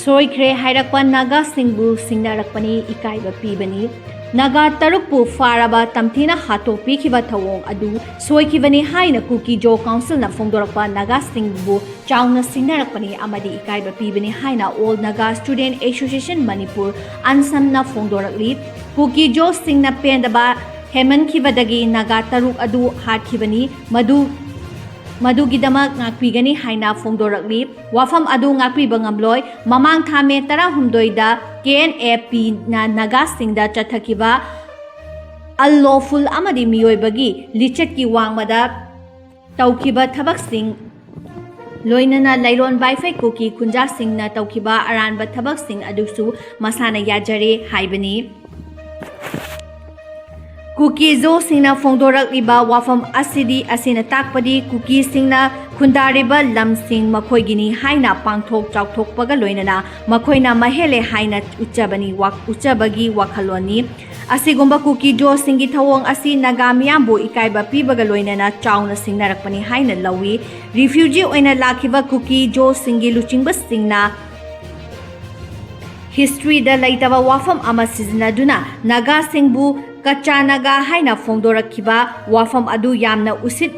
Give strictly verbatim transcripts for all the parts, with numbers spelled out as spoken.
ꯁꯣꯏꯈ꯭ꯔꯦ ꯍꯥꯏꯔꯛꯄ ꯅꯥꯒꯥꯁꯤꯡꯕꯨ ꯁꯤꯡꯅꯔꯛꯄꯅꯤ, ꯏꯀꯥꯏꯕ ꯄꯤꯕꯅꯤ꯫ ꯅꯥꯒꯥ ꯇꯔꯨꯛꯄꯨ ꯐꯥꯔꯕ ꯇꯝꯊꯤꯅ ꯍꯥꯠꯇꯣꯛꯄꯤꯈꯤꯕ ꯊꯧꯑꯣꯡ ꯑꯗꯨ ꯁꯣꯏꯈꯤꯕꯅꯤ ꯍꯥꯏꯅ ꯀꯨꯀꯤ ꯖꯣ ꯀꯥꯎꯟꯁꯤꯜꯅ ꯐꯣꯡꯗꯣꯔꯛꯄ ꯅꯥꯒꯥꯁꯤꯡꯕꯨ ꯆꯥꯎꯅ ꯁꯤꯡꯅꯔꯛꯄꯅꯤ ꯑꯃꯗꯤ ꯏꯀꯥꯏꯕ ꯄꯤꯕꯅꯤ ꯍꯥꯏꯅ All Naga Student Association Manipur, ꯑꯟꯁꯝꯅ ꯐꯣꯡꯗꯣꯔꯛꯂꯤ꯫ ꯀꯨꯀꯤ ꯖꯣꯁꯤꯡꯅ ꯄꯦꯟꯗꯕ ꯍꯦꯟꯃꯟꯈꯤꯕꯗꯒꯤ ꯅꯥꯒꯥ ꯇꯔꯨꯛ ꯑꯗꯨ ꯍꯥꯠꯈꯤꯕꯅꯤ꯫ ꯃꯗꯨ, ꯃꯗꯨꯒꯤꯗꯃꯛ ꯉꯥꯛꯄꯤꯒꯅꯤ ꯍꯥꯏꯅ ꯐꯣꯡꯗꯣꯔꯛꯂꯤ꯫ ꯋꯥꯐꯝ ꯑꯗꯨ ꯉꯥꯛꯄꯤꯕ ꯉꯝꯂꯣꯏ꯫ ꯃꯃꯥꯡ ꯊꯥ ꯃꯦ ꯇꯔꯥꯍꯨꯝꯗꯣꯏꯗ K N A P ꯅ ꯅꯥꯒꯥꯁꯤꯡꯗ ꯆꯠꯊꯈꯤꯕ unlawful ꯑꯃꯗꯤ ꯃꯤꯑꯣꯏꯕꯒꯤ ꯂꯤꯆꯠꯀꯤ ꯋꯥꯡꯃꯗ ꯇꯧꯈꯤꯕ ꯊꯕꯛꯁꯤꯡ, ꯂꯣꯏꯅꯅ ꯂꯩꯔꯣꯟ ꯕꯥꯏꯐꯩ ꯀꯨꯀꯤ ꯈꯨꯟꯖꯥꯁꯤꯡꯅ ꯇꯧꯈꯤꯕ ꯑꯔꯥꯟꯕ ꯊꯕꯛꯁꯤꯡ ꯑꯗꯨꯁꯨ ꯃꯁꯥꯅ ꯌꯥꯖꯔꯦ ꯍꯥꯏꯕꯅꯤ꯫ ꯀꯨꯀꯤ ꯖꯣꯁꯤꯡꯅ ꯐꯣꯡꯗꯣꯔꯛꯂꯤꯕ ꯋꯥꯐꯝ ꯑꯁꯤꯗꯤ, ꯑꯁꯤꯅ ꯇꯥꯛꯄꯗꯤ ꯀꯨꯀꯤꯁꯤꯡꯅ ꯈꯨꯟꯗꯥꯔꯤꯕ ꯂꯝꯁꯤꯡ ꯃꯈꯣꯏꯒꯤꯅꯤ ꯍꯥꯏꯅ ꯄꯥꯡꯊꯣꯛ ꯆꯥꯎꯊꯣꯛꯄꯒ ꯂꯣꯏꯅꯅ ꯃꯈꯣꯏꯅ ꯃꯍꯦꯜꯂꯦ ꯍꯥꯏꯅ ꯎꯠꯆꯕꯅꯤ, ꯋꯥ-, ꯎꯠꯆꯕꯒꯤ ꯋꯥꯈꯜꯂꯣꯟꯅꯤ꯫ ꯑꯁꯤꯒꯨꯝꯕ ꯀꯨꯀꯤ ꯖꯣꯁꯤꯡꯒꯤ ꯊꯧꯑꯣꯡ ꯑꯁꯤ ꯅꯥꯒꯥ ꯃꯤꯌꯥꯝꯕꯨ ꯏꯀꯥꯏꯕ ꯄꯤꯕꯒ ꯂꯣꯏꯅꯅ ꯆꯥꯎꯅ ꯁꯤꯡꯅꯔꯛꯄꯅꯤ ꯍꯥꯏꯅ ꯂꯧꯏ꯫ ꯔꯤꯐ꯭ꯌꯨꯖꯤ ꯑꯣꯏꯅ ꯂꯥꯛꯈꯤꯕ ꯀꯨꯀꯤ ꯖꯣꯁꯤꯡꯒꯤ ꯂꯨꯆꯤꯡꯕꯁꯤꯡꯅ ꯍꯤꯁꯇ꯭ꯔꯤꯗ ꯂꯩꯇꯕ ꯋꯥꯐꯝ ꯑꯃ ꯁꯤꯖꯤꯟꯅꯗꯨꯅ ꯅꯥꯒꯥꯁꯤꯡꯕꯨ ꯀꯆꯥ ꯅꯥꯒꯥ ꯍꯥꯏꯅ ꯐꯣꯡꯗꯣꯔꯛꯈꯤꯕ ꯋꯥꯐꯝ ꯑꯗꯨ ꯌꯥꯝꯅ ꯎꯁꯤꯠ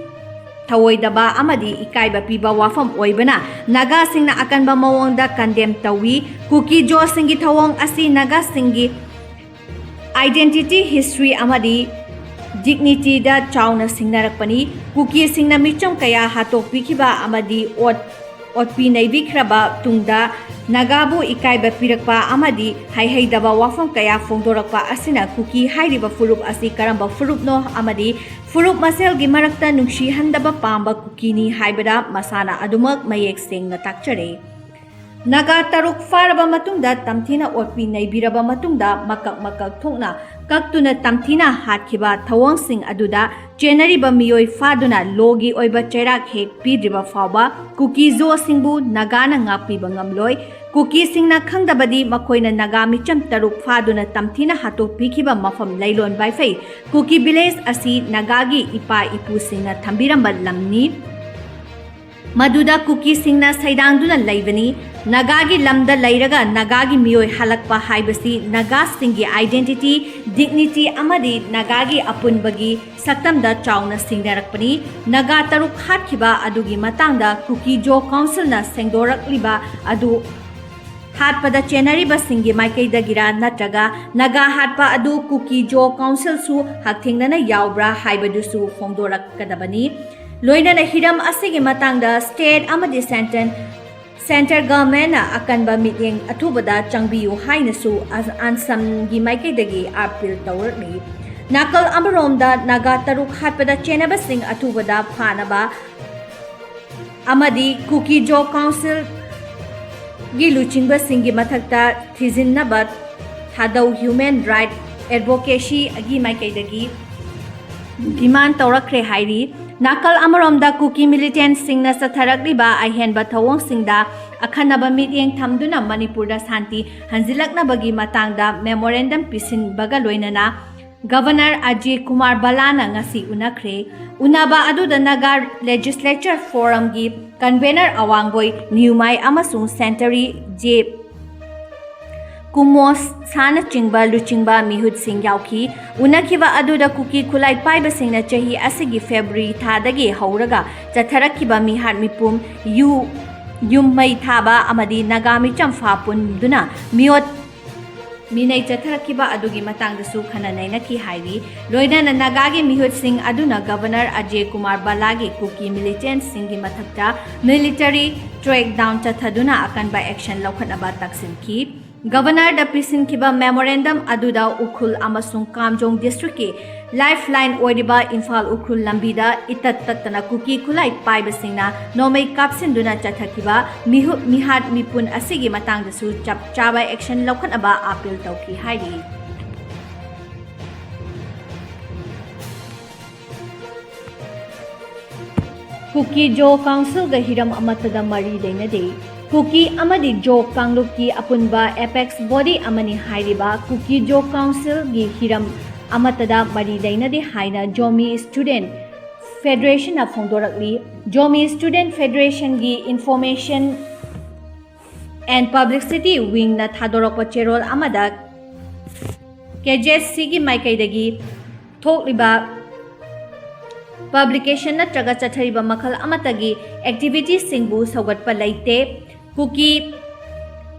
ꯊꯑꯣꯏꯗꯕ ꯑꯃꯗꯤ ꯏꯀꯥꯏꯕ ꯄꯤꯕ ꯋꯥꯐꯝ ꯑꯣꯏꯕꯅ ꯅꯥꯒꯥꯁꯤꯡꯅ ꯑꯀꯟꯕ ꯃꯑꯣꯡꯗ ꯀꯟꯗꯦꯝ ꯇꯧꯏ꯫ ꯀꯨꯀꯤ ꯖꯣꯁꯤꯡꯒꯤ ꯊꯧꯑꯣꯡ ꯑꯁꯤ ꯅꯥꯒꯥꯁꯤꯡꯒꯤ identity, history ꯑꯃꯗꯤ dignityꯗ ꯆꯥꯎꯅ ꯁꯤꯡꯅꯔꯛꯄꯅꯤ꯫ ꯀꯨꯀꯤꯁꯤꯡꯅ ꯃꯤꯆꯝ ꯀꯌꯥ ꯍꯥꯠꯇꯣꯛꯄꯤꯈꯤꯕ ꯑꯃꯗꯤ ꯑꯣꯠ-, ꯑꯣꯠꯄꯤ ꯅꯩꯕꯤꯈ꯭ꯔꯕ ꯇꯨꯡꯗ ꯅꯥꯒꯥꯕꯨ ꯏꯀꯥꯏꯕ ꯄꯤꯔꯛꯄ ꯑꯃꯗꯤ ꯍꯩꯍꯩꯗꯕ ꯋꯥꯐꯝ ꯀꯌꯥ ꯐꯣꯡꯗꯣꯔꯛꯄ ꯑꯁꯤꯅ ꯀꯨꯀꯤ ꯍꯥꯏꯔꯤꯕ ꯐꯨꯔꯨꯞ ꯑꯁꯤ ꯀꯔꯝꯕ ꯐꯨꯔꯨꯞꯅꯣ ꯑꯃꯗꯤ ꯐꯨꯔꯨꯞ ꯃꯁꯦꯜꯒꯤ ꯃꯔꯛꯇ ꯅꯨꯡꯁꯤꯍꯟꯗꯕ ꯄꯥꯝꯕ ꯀꯨꯀꯤꯅꯤ ꯍꯥꯏꯕꯗ ꯃꯁꯥꯅ ꯑꯗꯨꯃꯛ ꯃꯌꯦꯛ ꯁꯦꯡꯅ ꯇꯥꯛꯆꯔꯦ꯫ ꯅꯥꯒꯥ ꯇꯔꯨꯛ ꯐꯥꯔꯕ ꯃꯇꯨꯡꯗ ꯇꯝꯊꯤꯅ ꯑꯣꯠꯄꯤ ꯅꯩꯕꯤꯔꯕ ꯃꯇꯨꯡꯗ ꯃꯀꯛ ꯃꯀꯛ ꯊꯣꯛꯅ ꯀꯛꯇꯨꯅ ꯇꯝꯊꯤꯅ ꯍꯥꯠꯈꯤꯕ ꯊꯧꯑꯣꯡꯁꯤꯡ ꯑꯗꯨꯗ ꯆꯦꯟꯅꯔꯤꯕ ꯃꯤꯑꯣꯏ ꯐꯥꯗꯨꯅ ꯂꯣꯒꯤ ꯑꯣꯏꯕ ꯆꯩꯔꯥꯛ ꯍꯦꯛ ꯄꯤꯗ꯭ꯔꯤꯕ ꯐꯥꯎꯕ ꯀꯨꯀꯤ ꯖꯣꯁꯤꯡꯕꯨ ꯅꯥꯒꯥꯅ ꯉꯥꯛꯄꯤꯕ ꯉꯝꯂꯣꯏ꯫ ꯀꯨꯀꯤꯁꯤꯡꯅ ꯈꯪꯗꯕꯗꯤ ꯃꯈꯣꯏꯅ ꯅꯥꯒꯥ ꯃꯤꯆꯝ ꯇꯔꯨꯛ ꯐꯥꯗꯨꯅ ꯇꯝꯊꯤꯅ ꯍꯥꯠꯇꯣꯛꯄꯤꯈꯤꯕ ꯃꯐꯝ ꯂꯩꯂꯣꯟ ꯕꯥꯏꯐꯩ ꯀꯨꯀꯤ ꯚꯤꯂꯦꯖ ꯑꯁꯤ ꯅꯥꯒꯥꯒꯤ ꯏꯄꯥ ꯏꯄꯨꯁꯤꯡꯅ ꯊꯝꯕꯤꯔꯝꯕ ꯂꯝꯅꯤ꯫ ꯃꯗꯨꯗ ꯀꯨꯀꯤꯁꯤꯡꯅ ꯁꯩꯗꯥꯡꯗꯨꯅ ꯂꯩꯕꯅꯤ꯫ ꯅꯥꯒꯥꯒꯤ ꯂꯝꯗ ꯂꯩꯔꯒ ꯅꯥꯒꯥꯒꯤ ꯃꯤꯑꯣꯏ ꯍꯜꯂꯛꯄ ꯍꯥꯏꯕꯁꯤ ꯅꯥꯒꯥꯁꯤꯡꯒꯤ identity, dignity ꯑꯃꯗꯤ ꯅꯥꯒꯥꯒꯤ ꯑꯄꯨꯟꯕꯒꯤ ꯁꯛꯇꯝꯗ ꯆꯥꯎꯅ ꯁꯤꯡꯅꯔꯛꯄꯅꯤ꯫ ꯅꯥꯒꯥ ꯇꯔꯨꯛ ꯍꯥꯠꯈꯤꯕ ꯑꯗꯨꯒꯤ ꯃꯇꯥꯡꯗ ꯀꯨꯀꯤ ꯖꯣ ꯀꯥꯎꯟꯁꯤꯜꯅ ꯁꯦꯡꯗꯣꯔꯛꯂꯤꯕ ꯑꯗꯨ ꯍꯥꯠꯄꯗ ꯆꯦꯟꯅꯔꯤꯕꯁꯤꯡꯒꯤ ꯃꯥꯏꯀꯩꯗꯒꯤꯔ ꯅꯠꯇ꯭ꯔꯒ ꯅꯥꯒꯥ ꯍꯥꯠꯄ ꯑꯗꯨ ꯀꯨꯀꯤ ꯖꯣ ꯀꯥꯎꯟꯁꯤꯜꯁꯨ ꯍꯛꯊꯦꯡꯅꯅ ꯌꯥꯎꯕ꯭ꯔꯥ ꯍꯥꯏꯕꯗꯨꯁꯨ ꯐꯣꯡꯗꯣꯔꯛꯀꯗꯕꯅꯤ꯫ ꯂꯣꯏꯅꯅ ꯍꯤꯔꯝ ꯑꯁꯤꯒꯤ ꯃꯇꯥꯡꯗ state ꯑꯃꯗꯤ centre, centre governmentꯅ ꯑꯀꯟꯕ ꯃꯤꯠꯌꯦꯡ ꯑꯊꯨꯕꯗ ꯆꯪꯕꯤꯌꯨ ꯍꯥꯏꯅꯁꯨ ꯑ-, ꯑꯟꯁꯝꯒꯤ ꯃꯥꯏꯀꯩꯗꯒꯤ appeal ꯇꯧꯔꯛꯂꯤ꯫ ꯅꯥꯀꯜ ꯑꯃꯔꯣꯝꯗ ꯅꯥꯒꯥ ꯇꯔꯨꯛ ꯍꯥꯠꯄꯗ ꯆꯦꯟꯅꯕꯁꯤꯡ ꯑꯊꯨꯕꯗ ꯐꯥꯅꯕ ꯑꯃꯗꯤ ꯀꯨꯀꯤ ꯖꯣ ꯀꯥꯎꯟꯁꯤꯜꯒꯤ ꯂꯨꯆꯤꯡꯕꯁꯤꯡꯒꯤ ꯃꯊꯛꯇ ꯊꯤꯖꯤꯟꯅꯕ ꯊꯥꯗꯧ human right advocacyꯒꯤ ꯃꯥꯏꯀꯩꯗꯒꯤ demand ꯇꯧꯔꯛꯈ꯭ꯔꯦ ꯍꯥꯏꯔꯤ꯫ ꯅꯥꯀꯜ ꯑꯃꯔꯣꯝꯗ ꯀꯨꯀꯤ militantꯁꯤꯡꯅ ꯆꯠꯊꯔꯛꯂꯤꯕ ꯑꯍꯦꯟꯕ ꯊꯧꯑꯣꯡꯁꯤꯡꯗ ꯑꯈꯟꯅꯕ ꯃꯤꯠꯌꯦꯡ ꯊꯝꯗꯨꯅ ꯃꯅꯤꯄꯨꯔꯗ ꯁꯥꯟꯇꯤ ꯍꯟꯖꯤꯜꯂꯛꯅꯕꯒꯤ ꯃꯇꯥꯡꯗ memorandum ꯄꯤꯁꯤꯟꯕꯒ ꯂꯣꯏꯅꯅ Governor ꯑꯖꯦ ꯀꯨꯃꯥꯔ ꯕꯂꯥꯅ ꯉꯁꯤ ꯎꯅꯈ꯭ꯔꯦ꯫ ꯎꯅꯕ ꯑꯗꯨꯗ ꯅꯥꯒꯥ Legislature Forumꯒꯤ convener ꯑꯋꯥꯡꯕꯣꯏ ꯅꯤꯌꯨꯃꯥꯏ ꯑꯃꯁꯨꯡ centre ꯖꯦ ꯀꯨꯃꯣꯁꯅꯆꯤꯡꯕ ꯂꯨꯆꯤꯡꯕ ꯃꯤꯍꯨꯠꯁꯤꯡ ꯌꯥꯎꯈꯤ꯫ ꯎꯅꯈꯤꯕ ꯑꯗꯨꯗ ꯀꯨꯀꯤ ꯈꯨꯠꯂꯥꯏ ꯄꯥꯏꯕꯁꯤꯡꯅ ꯆꯍꯤ ꯑꯁꯤꯒꯤ February ꯊꯥꯗꯒꯤ ꯍꯧꯔꯒ ꯆꯠꯊꯔꯛꯈꯤꯕ ꯃꯤꯍꯥꯠ ꯃꯤꯄꯨꯝ, ꯌꯨ, ꯌꯨꯝ ꯃꯩ ꯊꯥꯕ ꯑꯃꯗꯤ ꯅꯥꯒꯥ ꯃꯤꯆꯝ ꯐꯥ ꯄꯨꯟꯗꯨꯅ ꯃꯤꯑꯣꯠ ꯃꯤꯅꯩ ꯆꯠꯊꯔꯛꯈꯤꯕ ꯑꯗꯨꯒꯤ ꯃꯇꯥꯡꯗꯁꯨ ꯈꯟꯅ ꯅꯩꯅꯈꯤ ꯍꯥꯏꯔꯤ꯫ ꯂꯣꯏꯅꯅ ꯅꯥꯒꯥꯒꯤ ꯃꯤꯍꯨꯠꯁꯤꯡ ꯑꯗꯨꯅ Governor ꯑꯖꯦ ꯀꯨꯃꯥꯔ ꯕꯂꯥꯒꯤ ꯀꯨꯀꯤ militantꯁꯤꯡꯒꯤ ꯃꯊꯛꯇ military crackdown ꯆꯠꯊꯗꯨꯅ ꯑꯀꯟꯕ action ꯂꯧꯈꯠꯅꯕ ꯇꯛꯁꯤꯟꯈꯤ꯫ Governorꯗ ꯄꯤꯁꯤꯟꯈꯤꯕ memorandum ꯑꯗꯨꯗ ꯎꯈ꯭ꯔꯨꯜ ꯑꯃꯁꯨꯡ ꯀꯥꯝꯖꯣꯡ districtꯀꯤ lifeline ꯑꯣꯏꯔꯤꯕ ꯏꯝꯐꯥꯜ ꯎꯈ꯭ꯔꯨꯜ ꯂꯝꯕꯤꯗ ꯏꯇꯠ ꯇꯠꯇꯅ ꯀꯨꯀꯤ ꯈꯨꯠꯂꯥꯏ ꯄꯥꯏꯕꯁꯤꯡꯅ ꯅꯣꯡꯃꯩ ꯀꯥꯞꯁꯤꯟꯗꯨꯅ ꯆꯠꯊꯈꯤꯕ ꯃꯤꯍꯨꯠ ꯃꯤꯍꯥꯠ ꯃꯤꯄꯨꯟ ꯑꯁꯤꯒꯤ ꯃꯇꯥꯡꯗꯁꯨ ꯆꯞ ꯆꯥꯕ action ꯂꯧꯈꯠꯅꯕ appeal ꯇꯧꯈꯤ ꯍꯥꯏꯔꯤ꯫ ꯀꯨꯀꯤ ꯖꯣ ꯀꯥꯎꯟꯁꯤꯜꯒ ꯍꯤꯔꯝ ꯑꯃꯠꯇꯗ ꯃꯔꯤ ꯂꯩꯅꯗꯦ꯫ ꯀꯨꯀꯤ ꯑꯃꯗꯤ ꯖꯣ ꯀꯥꯡꯂꯨꯞꯀꯤ ꯑꯄꯨꯟꯕ apex body ꯑꯃꯅꯤ ꯍꯥꯏꯔꯤꯕ ꯀꯨꯀꯤ ꯖꯣ ꯀꯥꯎꯟꯁꯤꯜꯒꯤ ꯍꯤꯔꯝ ꯑꯃꯠꯇꯗ ꯃꯔꯤ ꯂꯩꯅꯗꯦ ꯍꯥꯏꯅ Zomi Student Federationꯅ ꯐꯣꯡꯗꯣꯔꯛꯂꯤ꯫ Zomi Student Federationꯒꯤ Information and Publicity Wingꯅ ꯊꯥꯗꯣꯔꯛꯄ ꯆꯦꯔꯣꯜ ꯑꯃꯗ KZHCꯒꯤ ꯃꯥꯏꯀꯩꯗꯒꯤ ꯊꯣꯛꯂꯤꯕ publication ꯅꯠꯇ꯭ꯔꯒ ꯆꯠꯊꯔꯤꯕ ꯃꯈꯜ ꯑꯃꯠꯇꯒꯤ activityꯁꯤꯡꯕꯨ ꯁꯧꯒꯠꯄ ꯂꯩꯇꯦ꯫ ꯀꯨꯀꯤ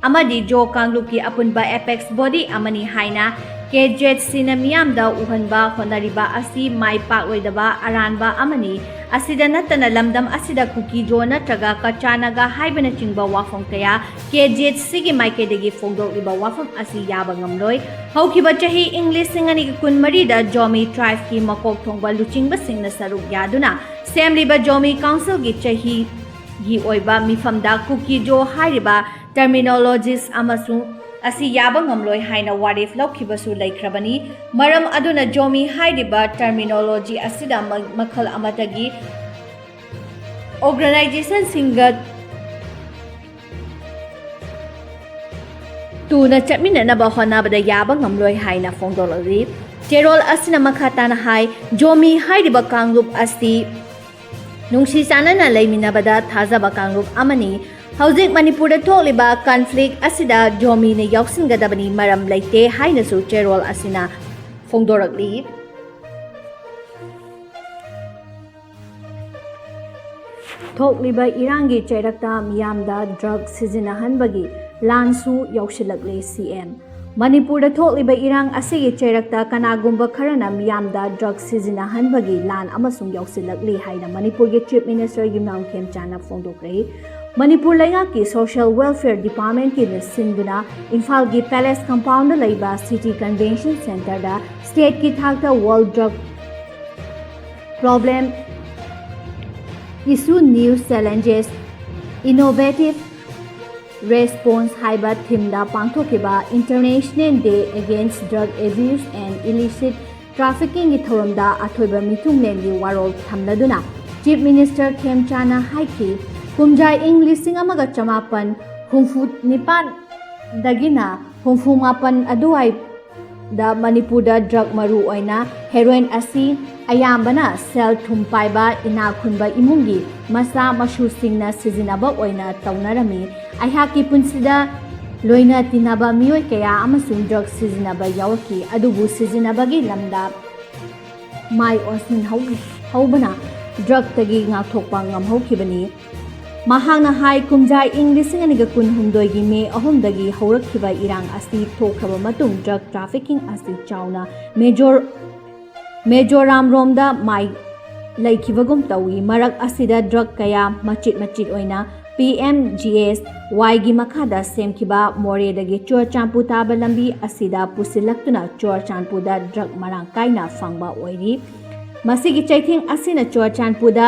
ꯑꯃꯗꯤ ꯖꯣ ꯀꯥꯡꯂꯨꯞꯀꯤ ꯑꯄꯨꯟꯕ apex body ꯑꯃꯅꯤ ꯍꯥꯏꯅ KZHCꯅ ꯃꯤꯌꯥꯝꯗ ꯎꯍꯟꯕ ꯍꯣꯠꯅꯔꯤꯕ ꯑꯁꯤ ꯃꯥꯏ ꯄꯥꯛꯂꯣꯏꯗꯕ ꯑꯔꯥꯟꯕ ꯑꯃꯅꯤ꯫ ꯑꯁꯤꯗ ꯅꯠꯇꯅ ꯂꯝꯗꯝ ꯑꯁꯤꯗ ꯀꯨꯀꯤ ꯖꯣ ꯅꯠꯇ꯭ꯔꯒ ꯀꯆꯥ ꯅꯥꯒꯥ ꯍꯥꯏꯕꯅꯆꯤꯡꯕ ꯋꯥꯐꯝ ꯀꯌꯥ KZHCꯒꯤ ꯃꯥꯏꯀꯩꯗꯒꯤ ꯐꯣꯡꯗꯣꯛꯂꯤꯕ ꯋꯥꯐꯝ ꯑꯁꯤ ꯌꯥꯕ ꯉꯝꯂꯣꯏ꯫ ꯍꯧꯈꯤꯕ ꯆꯍꯤ ꯏꯪ ꯂꯤꯁꯤꯡ ꯑꯅꯤꯒ ꯀꯨꯟꯃꯔꯤꯗ Zomi tribeꯀꯤ ꯃꯀꯣꯛ ꯊꯣꯡꯕ ꯂꯨꯆꯤꯡꯕꯁꯤꯡꯅ ꯁꯔꯨꯛ ꯌꯥꯗꯨꯅ ꯁꯦꯝꯂꯤꯕ Zomi Councilꯒꯤ ꯆꯍꯤꯒꯤ ꯑꯣꯏꯕ ꯃꯤꯐꯝꯗ ꯀꯨꯀꯤ ꯖꯣ ꯍꯥꯏꯔꯤꯕ terminologies ꯑꯃꯁꯨꯡ ꯑꯁꯤ ꯌꯥꯕ ꯉꯝꯂꯣꯏ ꯍꯥꯏꯅ ꯋꯥꯔꯦꯞ ꯂꯧꯈꯤꯕꯁꯨ ꯂꯩꯈ꯭ꯔꯕꯅꯤ꯫ ꯃꯔꯝ ꯑꯗꯨꯅ Zomi ꯍꯥꯏꯔꯤꯕ terminology ꯑꯁꯤꯗ ꯃ-, ꯃꯈꯜ ꯑꯃꯠꯇꯒꯤ organizationꯁꯤꯡꯒ ꯇꯨꯅ ꯆꯠꯃꯤꯟꯅꯅꯕ ꯍꯣꯠꯅꯕꯗ ꯌꯥꯕ ꯉꯝꯂꯣꯏ ꯍꯥꯏꯅ ꯐꯣꯡꯗꯣꯛꯂꯛꯂꯤ꯫ ꯆꯦꯔꯣꯜ ꯑꯁꯤꯅ ꯃꯈꯥ ꯇꯥꯅ ꯍꯥꯏ, Zomi ꯍꯥꯏꯔꯤꯕ ꯀꯥꯡꯂꯨꯞ ꯑꯁꯤ ꯅꯨꯡꯁꯤ ꯆꯥꯟꯅꯅ ꯂꯩꯃꯤꯟꯅꯕꯗ ꯊꯥꯖꯕ ꯀꯥꯡꯂꯨꯞ ꯑꯃꯅꯤ꯫ ꯍꯧꯖꯤꯛ ꯃꯅꯤꯄꯨꯔꯗ ꯊꯣꯛꯂꯤꯕ conflict ꯑꯁꯤꯗ Zomiꯅ ꯌꯥꯎꯁꯤꯟꯒꯗꯕꯅꯤ ꯃꯔꯝ ꯂꯩꯇꯦ ꯍꯥꯏꯅꯁꯨ ꯆꯦꯔꯣꯜ ꯑꯁꯤꯅ ꯐꯣꯡꯗꯣꯔꯛꯂꯤ꯫ ꯊꯣꯛꯂꯤꯕ ꯏꯔꯥꯡꯒꯤ ꯆꯩꯔꯛꯇ ꯃꯤꯌꯥꯝꯗ drug ꯁꯤꯖꯤꯟꯅꯍꯟꯕꯒꯤ ꯂꯥꯟꯁꯨ ꯌꯧꯁꯤꯜꯂꯛꯂꯦ, CM꯫ ꯃꯅꯤꯄꯨꯔꯗ ꯊꯣꯛꯂꯤꯕ ꯏꯔꯥꯡ ꯑꯁꯤꯒꯤ ꯆꯩꯔꯛꯇ ꯀꯅꯥꯒꯨꯝꯕ ꯈꯔꯅ ꯃꯤꯌꯥꯝꯗ drug ꯁꯤꯖꯤꯟꯅꯍꯟꯕꯒꯤ ꯂꯥꯟ ꯑꯃꯁꯨꯡ ꯌꯧꯁꯤꯜꯂꯛꯂꯤ ꯍꯥꯏꯅ ꯃꯅꯤꯄꯨꯔꯒꯤ Chief Minister ꯌꯨꯝꯅꯥꯝ ꯈꯦꯝꯆꯥꯟꯅ ꯐꯣꯡꯗꯣꯛꯈ꯭ꯔꯦ꯫ ꯃꯅꯤꯄꯨꯔ ꯂꯩꯉꯥꯛꯀꯤ Social Welfare Departmentꯀꯤꯅ ꯁꯤꯟꯗꯨꯅ ꯏꯝꯐꯥꯜꯒꯤ Palace Compoundꯗ ꯂꯩꯕ City Convention Centreꯗ stateꯀꯤ ꯊꯥꯛꯇ World Drug Problem, Issue, New Challenges, Innovative Response ꯍꯥꯏꯕ themeꯗ ꯄꯥꯡꯊꯣꯛꯈꯤꯕ International Day Against Drug Abuse and Illicit Traffickingꯒꯤ ꯊꯧꯔꯝꯗ ꯑꯊꯣꯏꯕ ꯃꯤꯊꯨꯡꯂꯦꯟꯒꯤ ꯋꯥꯔꯣꯜ ꯊꯝꯂꯗꯨꯅ Chief Minister ꯈꯦꯝꯆꯥꯟꯅ ꯍꯥꯏꯈꯤ, ꯀꯨꯝꯖꯥ ꯏꯪ ꯂꯤꯁꯤꯡ ꯑꯃꯒ ꯆꯃꯥꯄꯟ ꯍꯨꯝꯐꯨ ꯅꯤꯄꯥꯟꯗꯒꯤꯅ ꯍꯨꯝꯐꯨ ꯃꯥꯄꯟ ꯑꯗꯨꯋꯥꯏ ꯗ ꯃꯅꯤꯄꯨꯔꯗ ꯗ꯭ꯔꯒ, ꯃꯔꯨ ꯑꯣꯏꯅ ꯍꯦꯔꯣꯏꯟ ꯑꯁꯤ ꯑꯌꯥꯝꯕꯅ ꯁꯦꯜ ꯊꯨꯝ ꯄꯥꯏꯕ ꯏꯅꯥꯛ ꯈꯨꯟꯕ ꯏꯃꯨꯡꯒꯤ ꯃꯆꯥ ꯃꯁꯨꯁꯤꯡꯅ ꯁꯤꯖꯤꯟꯅꯕ ꯑꯣꯏꯅ ꯇꯧꯅꯔꯝꯃꯤ꯫ ꯑꯩꯍꯥꯛꯀꯤ ꯄꯨꯟꯁꯤꯗ ꯂꯣꯏꯅ ꯇꯤꯟꯅꯕ ꯃꯤꯑꯣꯏ ꯀꯌꯥ ꯑꯃꯁꯨ ꯗ꯭ꯔꯒ ꯁꯤꯖꯤꯟꯅꯕ ꯌꯥꯎꯔꯛꯈꯤ, ꯑꯗꯨꯕꯨ ꯁꯤꯖꯤꯟꯅꯕꯒꯤ ꯂꯝꯗ ꯃꯥꯏ ꯑꯣꯟꯁꯤꯟꯍꯧꯕꯅ ꯗ꯭ꯔꯒꯇꯒꯤ ꯉꯥꯛꯊꯣꯛꯄ ꯉꯝꯍꯧꯈꯤꯕꯅꯤ꯫ ꯃꯍꯥꯛꯅ ꯍꯥꯏ, ꯀꯨꯝꯖꯥ ꯏꯪ ꯂꯤꯁꯤꯡ ꯑꯅꯤꯒ ꯀꯨꯟꯍꯨꯝꯗꯣꯏꯒꯤ ꯃꯦ ꯑꯍꯨꯝꯗꯒꯤ ꯍꯧꯔꯛꯈꯤꯕ ꯏꯔꯥꯡ ꯑꯁꯤ ꯊꯣꯛꯈ꯭ꯔꯕ ꯃꯇꯨꯡ ꯗ꯭ꯔꯒ ꯇ꯭ꯔꯥꯐꯤꯀꯤꯡ ꯑꯁꯤ ꯆꯥꯎꯅ ꯃꯦꯖꯣꯔ-, ꯃꯦꯖꯣꯔꯥꯝꯔꯣꯝꯗ ꯃꯥꯏ ꯂꯩꯈꯤꯕꯒꯨꯝ ꯇꯧꯏ꯫ ꯃꯔꯛ ꯑꯁꯤꯗ ꯗ꯭ꯔꯒ ꯀꯌꯥ ꯃꯆꯤꯠ ꯃꯆꯤꯠ ꯑꯣꯏꯅ ꯄꯤ ꯑꯦꯝ ꯖꯤ ꯑꯦꯁ ꯋꯥꯏꯒꯤ ꯃꯈꯥꯗ ꯁꯦꯝꯈꯤꯕ ꯃꯣꯔꯦꯗꯒꯤ ꯆꯨꯔꯆꯥꯟꯄꯨꯔ ꯇꯥꯕ ꯂꯝꯕꯤ ꯑꯁꯤꯗ ꯄꯨꯁꯤꯜꯂꯛꯇꯨꯅ ꯆꯨꯔꯆꯥꯟꯄꯨꯔꯗ ꯗ꯭ꯔꯒ ꯃꯔꯥꯡ ꯀꯥꯏꯅ ꯐꯪꯕ ꯑꯣꯏꯔꯤ꯫ ꯃꯁꯤꯒꯤ ꯆꯩꯊꯦꯡ ꯑꯁꯤꯅ ꯆꯨꯔꯆꯥꯟꯄꯨꯔꯗ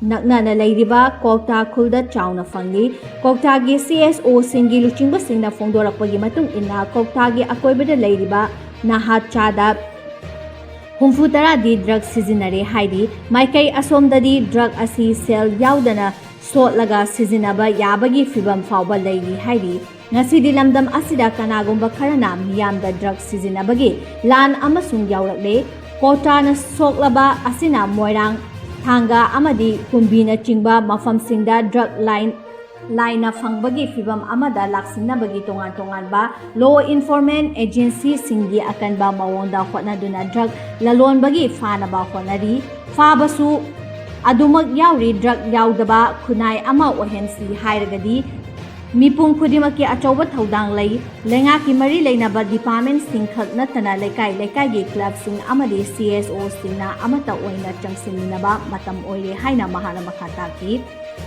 ꯅꯛꯅꯅ ꯂꯩꯔꯤꯕ ꯀ꯭ꯋꯥꯛꯇꯥ ꯈꯨꯜꯗ ꯆꯥꯎꯅ ꯐꯪꯂꯤ꯫ ꯀ꯭ꯋꯥꯛꯇꯥꯒꯤ ꯁꯤ ꯑꯦꯁ ꯑꯣꯁꯤꯡꯒꯤ ꯂꯨꯆꯤꯡꯕꯁꯤꯡꯅ ꯐꯣꯡꯗꯣꯔꯛꯄꯒꯤ ꯃꯇꯨꯡ ꯏꯟꯅ, ꯀ꯭ꯋꯥꯛꯇꯥꯒꯤ ꯑꯀꯣꯏꯕꯗ ꯂꯩꯔꯤꯕ ꯅꯍꯥ ꯆꯥꯗ ꯍꯨꯝꯐꯨ ꯇꯔꯥꯗꯤ ꯗ꯭ꯔꯒ ꯁꯤꯖꯤꯟꯅꯔꯦ ꯍꯥꯏꯔꯤ꯫ ꯃꯥꯏꯀꯩ ꯑꯁꯣꯝꯗꯗꯤ ꯗ꯭ꯔꯒ ꯑꯁꯤ ꯁꯦꯜ ꯌꯥꯎꯗꯅ ꯁꯣꯠꯂꯒ ꯁꯤꯖꯤꯟꯅꯕ ꯌꯥꯕꯒꯤ ꯐꯤꯚꯝ ꯐꯥꯎꯕ ꯂꯩꯔꯤ ꯍꯥꯏꯔꯤ꯫ ꯉꯁꯤꯗꯤ ꯂꯝꯗꯝ ꯑꯁꯤꯗ ꯀꯅꯥꯒꯨꯝꯕ ꯈꯔꯅ ꯃꯤꯌꯥꯝꯗ ꯗ꯭ꯔꯒ ꯁꯤꯖꯤꯟꯅꯕꯒꯤ ꯂꯥꯟ ꯑꯃꯁꯨ ꯌꯥꯎꯔꯛꯂꯦ꯫ ꯀ꯭ꯋꯥꯛꯇꯥꯅ ꯁꯣꯛꯂꯕ ꯑꯁꯤꯅ ꯃꯣꯏꯔꯥꯡ, ꯊꯥꯡꯒ ꯑꯃꯗꯤ ꯀꯨꯝꯕꯤꯅꯆꯤꯡꯕ ꯃꯐꯝꯁꯤꯡꯗ ꯗ꯭ꯔꯒ ꯂꯥꯏꯟ, ꯂꯥꯏꯅ ꯐꯪꯕꯒꯤ ꯐꯤꯚꯝ ꯑꯃꯗ ꯂꯥꯛꯁꯤꯟꯅꯕꯒꯤ ꯇꯣꯉꯥꯟ ꯇꯣꯉꯥꯟꯕ ꯂꯣ ꯏꯟꯐꯣꯔꯁꯃꯦꯟ ꯑꯦꯖꯦꯟꯁꯤꯁꯤꯡꯒꯤ ꯑꯀꯟꯕ ꯃꯑꯣꯡꯗ ꯍꯣꯠꯅꯗꯨꯅ ꯗ꯭ꯔꯒ ꯂꯂꯣꯟꯕꯒꯤ ꯐꯥꯅꯕ ꯍꯣꯠꯅꯔꯤ꯫ ꯐꯥꯕꯁꯨ ꯑꯗꯨꯃꯛ ꯌꯥꯎꯔꯤ꯫ ꯗ꯭ꯔꯒ ꯌꯥꯎꯗꯕ ꯈꯨꯟꯅꯥꯏ ꯑꯃ ꯑꯣꯏꯍꯟꯁꯤ ꯍꯥꯏꯔꯒꯗꯤ ꯃꯤꯄꯨꯝ ꯈꯨꯗꯤꯡꯃꯛꯀꯤ ꯑꯆꯧꯕ ꯊꯧꯗꯥꯡ ꯂꯩ꯫ ꯂꯩꯉꯥꯛꯀꯤ ꯃꯔꯤ ꯂꯩꯅꯕ ꯗꯤꯄꯥꯔꯠꯃꯦꯟꯁꯤꯡ ꯈꯛ ꯅꯠꯇꯅ ꯂꯩꯀꯥꯏ ꯂꯩꯀꯥꯏꯒꯤ ꯀ꯭ꯂꯕꯁꯤꯡ ꯑꯃꯗꯤ ꯁꯤ ꯑꯦꯁ ꯑꯣꯁꯤꯡꯅ ꯑꯃꯠꯇ ꯑꯣꯏꯅ ꯆꯪꯁꯤꯟꯃꯤꯟꯅꯕ ꯃꯇꯝ ꯑꯣꯏꯔꯦ ꯍꯥꯏꯅ ꯃꯍꯥꯛꯅ ꯃꯈꯥ ꯇꯥꯈꯤ꯫